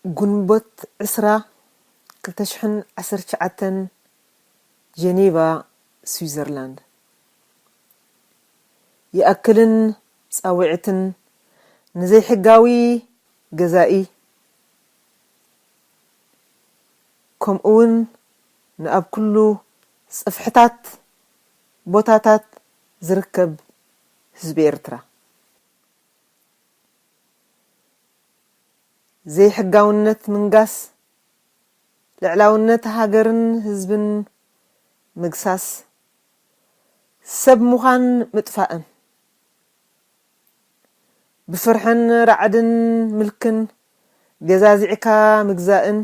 ግንቦት ዕስራ ክልተ ሽሕን ዓሰርተ ትሽዓተን፣ ጀኔቫ፣ ስዊዘርላንድ። ይኣክልን ጻውዒትን ንዘይሕጋዊ ገዛኢ፣ ከምኡውን ንኣብ ኩሉ ጽፍሕታት ቦታታት ዝርከብ ህዝቢ ኤርትራ። ዘይሕጋውነት ምንጋስ፣ ልዕላውነት ሃገርን ህዝብን ምግሳስ፣ ሰብ ምዃን ምጥፋእን፣ ብፍርሕን ራዕድን ምልክን ገዛዚዕካ ምግዛእን፣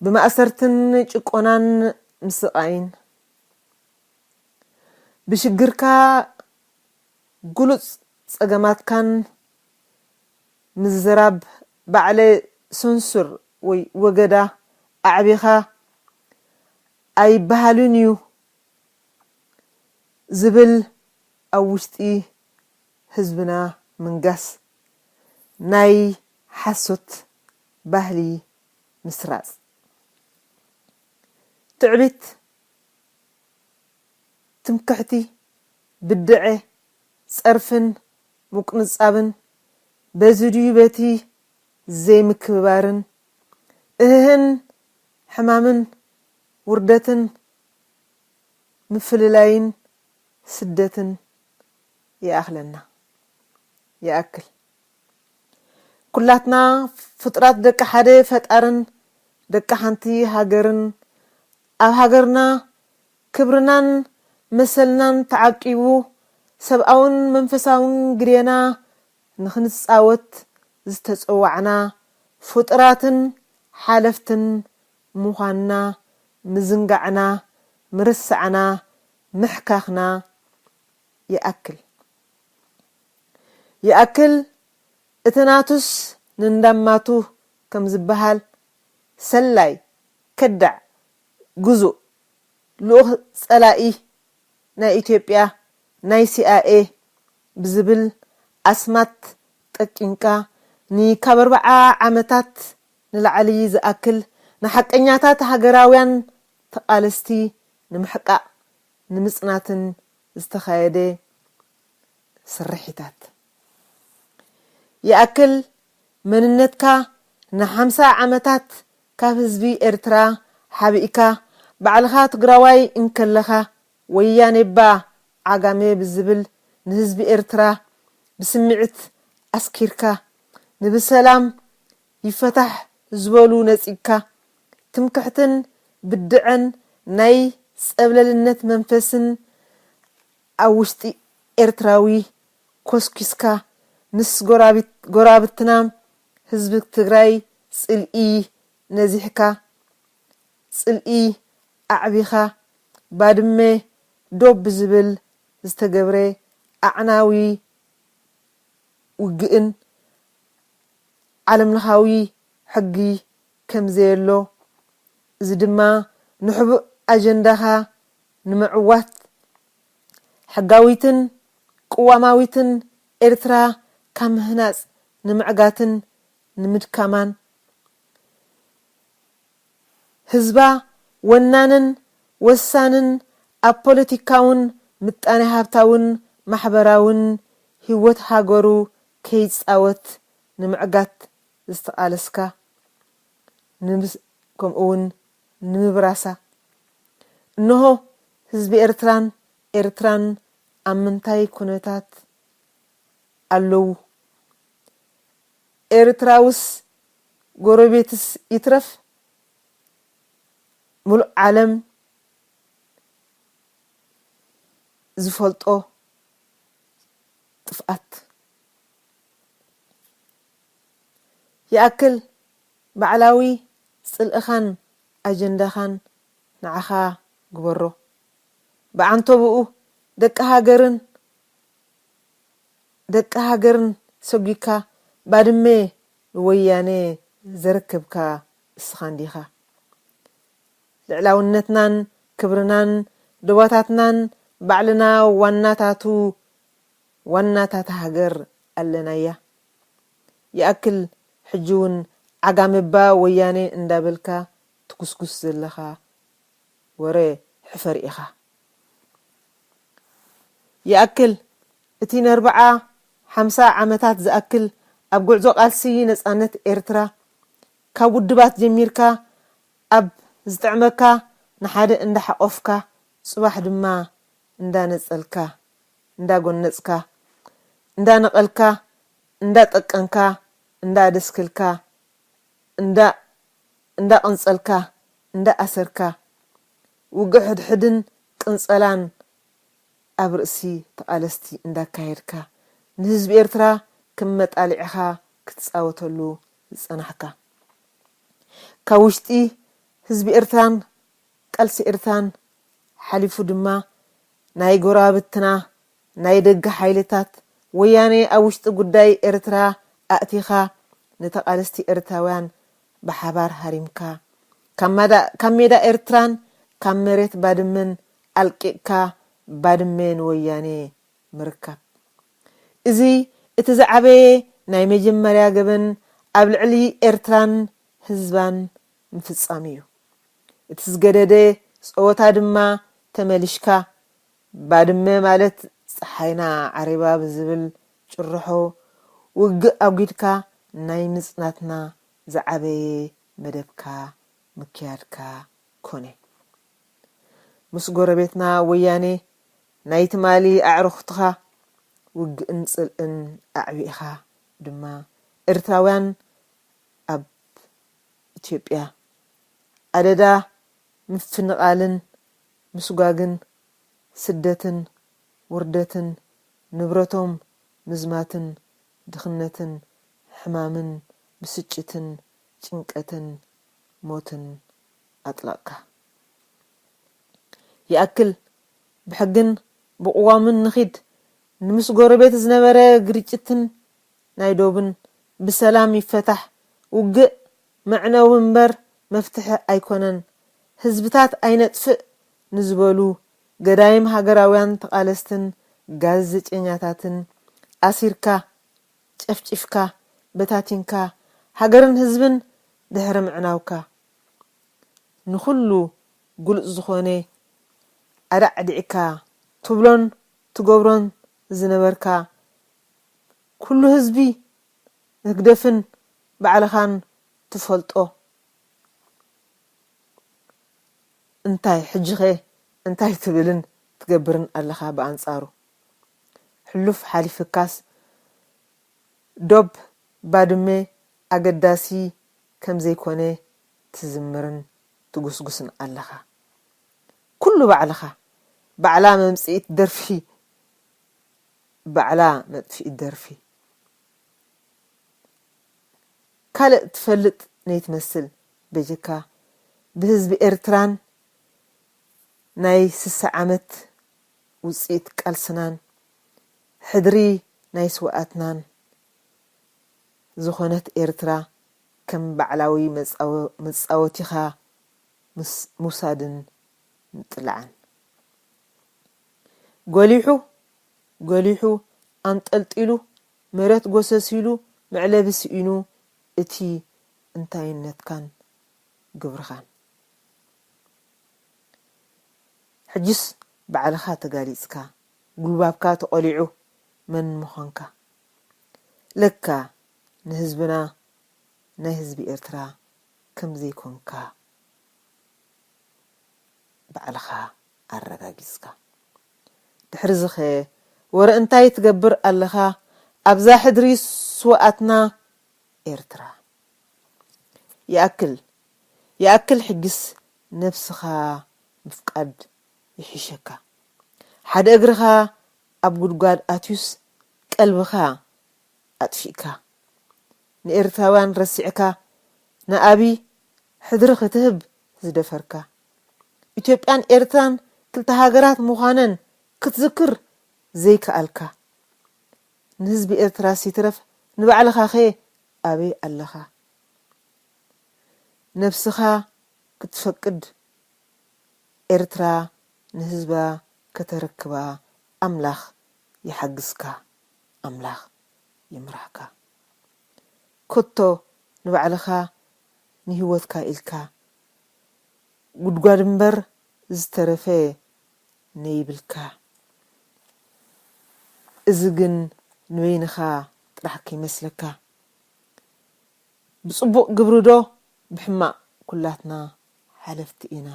ብማእሰርትን ጭቆናን ምስቓይን፣ ብሽግርካ ግሉጽ ጸገማትካን ምዝራብ፣ ባዕለ ሰንሱር ወይ ወገዳ ኣዕቢኻ ኣይበሃልን እዩ ዝብል ኣብ ውሽጢ ህዝብና ምንጋስ፣ ናይ ሓሶት ባህሊ ምስራጽ፣ ትዕቢት፣ ትምክሕቲ፣ ብድዐ፣ ጸርፍን ምቁንጻብን፣ በዚ ድዩ በቲ ዘይምክብባርን፣ እህህን ሕማምን፣ ውርደትን ምፍልላይን ስደትን ይኣኽለና። ይኣክል። ኩላትና ፍጡራት ደቂ ሓደ ፈጣርን ደቂ ሓንቲ ሃገርን፣ ኣብ ሃገርና ክብርናን መሰልናን ተዓቂቡ፣ ሰብኣውን መንፈሳውን ግዴና ንኽንጻወት ዝተጸዋዕና ፍጡራትን ሓለፍትን ምዃንና ምዝንጋዕና፣ ምርሳዕና፣ ምሕካኽና ይኣክል። ይኣክል፣ እቲ ናቱስ ንንዳማቱ ከም ዝበሃል፣ ሰላይ፣ ከዳዕ፣ ግዙእ፣ ልኡኽ ጸላኢ ናይ ኢትዮጵያ፣ ናይ ሲኣይኤ ብዝብል ኣስማት ጠቂንካ፣ ን ካብ ኣርብዓ ዓመታት ንላዕሊ ዝኣክል ንሓቀኛታት ሃገራውያን ተቓለስቲ ንምሕቃቕ ንምጽናትን ዝተኻየደ ስርሒታት። ይኣክል፣ መንነትካ ንሓምሳ ዓመታት ካብ ህዝቢ ኤርትራ ሓቢእካ፣ ባዕልኻ ትግራዋይ እንከለኻ፣ ወያኔባ ዓጋመ ብዝብል ንህዝቢ ኤርትራ ብስምዒት ኣስኪርካ፣ ንብሰላም ይፈታሕ ዝበሉ ነጺግካ፣ ትምክሕትን ብድዐን ናይ ጸብለልነት መንፈስን ኣብ ውሽጢ ኤርትራዊ ኮስኪስካ፣ ምስ ጎራቢት-፣ ጎራብትና ህዝቢ ትግራይ ጽልኢ ነዚሕካ፣ ጽልኢ ኣዕቢኻ፣ ባድመ ዶብ ብዝብል ዝተገብረ ኣዕናዊ ውግእን ዓለምለኻዊ ሕጊ ከም ዘየሎ፣ እዚ ድማ ንሕቡእ ኣጀንዳኻ ንምዕዋት፣ ሕጋዊትን ቅዋማዊትን ኤርትራ ካብ ምህናጽ ንምዕጋትን ንምድካማን፣ ህዝባ ወናንን ወሳንን ኣብ ፖለቲካውን ምጣኔ ሃብታውን ማሕበራውን ህይወት ሃገሩ ከይጻወት ንምዕጋት ዝተቓለስካ፣ ንምስ-፣ ከምኡውን ንምብራሳ። እንሆ ህዝቢ ኤርትራን ኤርትራን ኣብ ምንታይ ኩነታት ኣለዉ? ኤርትራውስ ጎረቤትስ ይትረፍ፣ ምሉእ ዓለም ዝፈልጦ ጥፍኣት። ይኣክል፣ ባዕላዊ ጽልእኻን ኣጀንዳኻን ንዓኻ ግበሮ። ብዓንተብኡ ደቂ ሃገርን ደቂ ሃገርን ሰጒግካ ባድመ ንወያነ ዘረከብካ እስኻ እንዲኻ። ልዕላውነትናን ክብርናን ዶባታትናን ባዕልና ዋናታቱ ዋናታት ሃገር ኣለናያ። ይኣክል ሕጂ እውን ዓጋመባ ወያኔ እንዳበልካ ትጉስጉስ ዘለኻ ወረ ሕፈር ኢኻ። ይኣክል እቲ ንኣርብዓ ሓምሳ ዓመታት ዝኣክል ኣብ ጉዕዞ ቃልሲ ነጻነት ኤርትራ ካብ ውድባት ጀሚርካ ኣብ ዝጥዕመካ ንሓደ እንዳሓቆፍካ ጽባሕ ድማ እንዳነጸልካ እንዳጎነጽካ እንዳነቐልካ እንዳጠቀንካ እንዳደስክልካ እንዳ እንዳቐንጸልካ እንዳኣሰርካ ውግእ ሕድሕድን ቅንጸላን ኣብ ርእሲ ተቓለስቲ እንዳካየድካ ንህዝቢ ኤርትራ ከም መጣልዒኻ ክትጻወተሉ ዝጸናሕካ ካብ ውሽጢ ህዝቢ ኤርትራን ቃልሲ ኤርትራን ሓሊፉ ድማ ናይ ጎረባብትና ናይ ደገ ሓይልታት ወያኔ ኣብ ውሽጢ ጉዳይ ኤርትራ ኣእቲኻ ንተቓለስቲ ኤርትራውያን ብሓባር ሃሪምካ ካብ ማዳ- ካብ ሜዳ ኤርትራን ካብ መሬት ባድመን ኣልቂቕካ ባድመ ንወያኔ ምርካብ። እዚ እቲ ዝዓበየ ናይ መጀመርያ ገበን ኣብ ልዕሊ ኤርትራን ህዝባን ምፍጻም እዩ። እቲ ዝገደደ ጸወታ ድማ ተመሊሽካ ባድመ ማለት ጸሓይና ዓሪባ ብዝብል ጭርሖ ውግእ ኣጒድካ ናይ ምጽናትና ዝዓበየ መደብካ ምክያድካ ኮነ። ምስ ጎረቤትና ወያኔ ናይ ትማሊ ኣዕሩኽትኻ ውግእን ጽልእን ኣዕቢእኻ ድማ ኤርትራውያን ኣብ ኢትዮጵያ ኣደዳ ምፍንቓልን ምስጓግን ስደትን ውርደትን ንብረቶም ምዝማትን ድኽነትን ሕማምን ብስጭትን ጭንቀትን ሞትን ኣጥለቕካ። ይኣክል ብሕግን ብቕዋምን ንኺድ ንምስ ጎረቤት ዝነበረ ግርጭትን ናይ ዶብን ብሰላም ይፈታሕ። ውግእ መዕነዊ እምበር መፍትሒ ኣይኮነን። ህዝብታት ኣይነጥፍእ ንዝበሉ ገዳይም ሃገራውያን ተቓለስትን ጋዜጠኛታትን ኣሲርካ፣ ጨፍጪፍካ፣ በታቲንካ ሃገርን ህዝብን ድሕሪ ምዕናውካ ንኹሉ ግሉጽ ዝኾነ ኣዳዕዲዕካ ትብሎን ትገብሮን ዝነበርካ ኩሉ ህዝቢ ህግደፍን ባዕልኻን ትፈልጦ እንታይ ሕጂኸ እንታይ ትብልን ትገብርን ኣለኻ ብኣንጻሩ ሕሉፍ ሓሊፍካስ ዶብ ባድመ ኣገዳሲ ከም ዘይኮነ ትዝምርን ትጉስጉስን ኣለኻ። ኩሉ ባዕልኻ ባዕላ መምጽኢት ደርፊ ባዕላ መጥፍኢት ደርፊ። ካልእ ትፈልጥ ነይትመስል በጀካ ብህዝቢ ኤርትራን ናይ ስሳ ዓመት ውጽኢት ቃልስናን ሕድሪ ናይ ስውኣትናን ዝኾነት ኤርትራ ከም ባዕላዊ መጻወ- መጻወቲኻ ምስ- ምውሳድን ምጥላዕን። ጎሊሑ ጎሊሑ ኣንጠልጢሉ መሬት ጎሰስ ኢሉ መዕለቢ ስኢኑ እቲ እንታይነትካን ግብርኻን። ሕጅስ ባዕልኻ ተጋሊጽካ፣ ጉልባብካ ተቖሊዑ መን ምዃንካ። ለካ ንህዝብና ናይ ህዝቢ ኤርትራ ከም ዘይኮንካ ባዕልኻ ኣረጋጊጽካ። ድሕርዚኸ ወረ እንታይ ትገብር ኣለኻ ኣብዛ ሕድሪ ስውኣትና ኤርትራ? ይኣክል ይኣክል ሕጅስ ነብስኻ ምፍቃድ ይሕሸካ። ሓደ እግርኻ ኣብ ጉድጓድ ኣትዩስ ቀልብኻ ኣጥፊእካ ንኤርትራውያን ረሲዕካ ንኣብይ ሕድሪ ክትህብ ዝደፈርካ ኢትዮጵያን ኤርትራን ክልተ ሃገራት ምዃነን ክትዝክር ዘይከኣልካ ንህዝቢ ኤርትራስ ይትረፍ ንባዕልኻኸ ኣበይ ኣለኻ? ነብስኻ ክትፈቅድ ኤርትራ ንህዝባ ከተረክባ ኣምላኽ ይሓግዝካ ኣምላኽ ይምራሕካ። ኮቶ ንባዕልኻ ንህይወትካ ኢልካ ጉድጓድ እምበር ዝተረፈ ነይብልካ። እዚ ግን ንበይንኻ ጥራሕ ከይመስለካ። ብጽቡቕ ግብሪ ዶ ብሕማቕ ኩላትና ሓለፍቲ ኢና።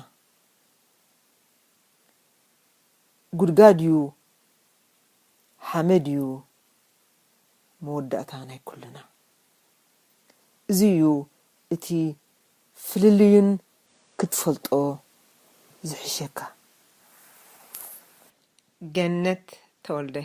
ጉድጋድ እዩ ሓመድ እዩ መወዳእታ ናይ ኩልና። እዚ እዩ እቲ ፍልልዩን ክትፈልጦ ዝሕሸካ። ገነት ተወልደ።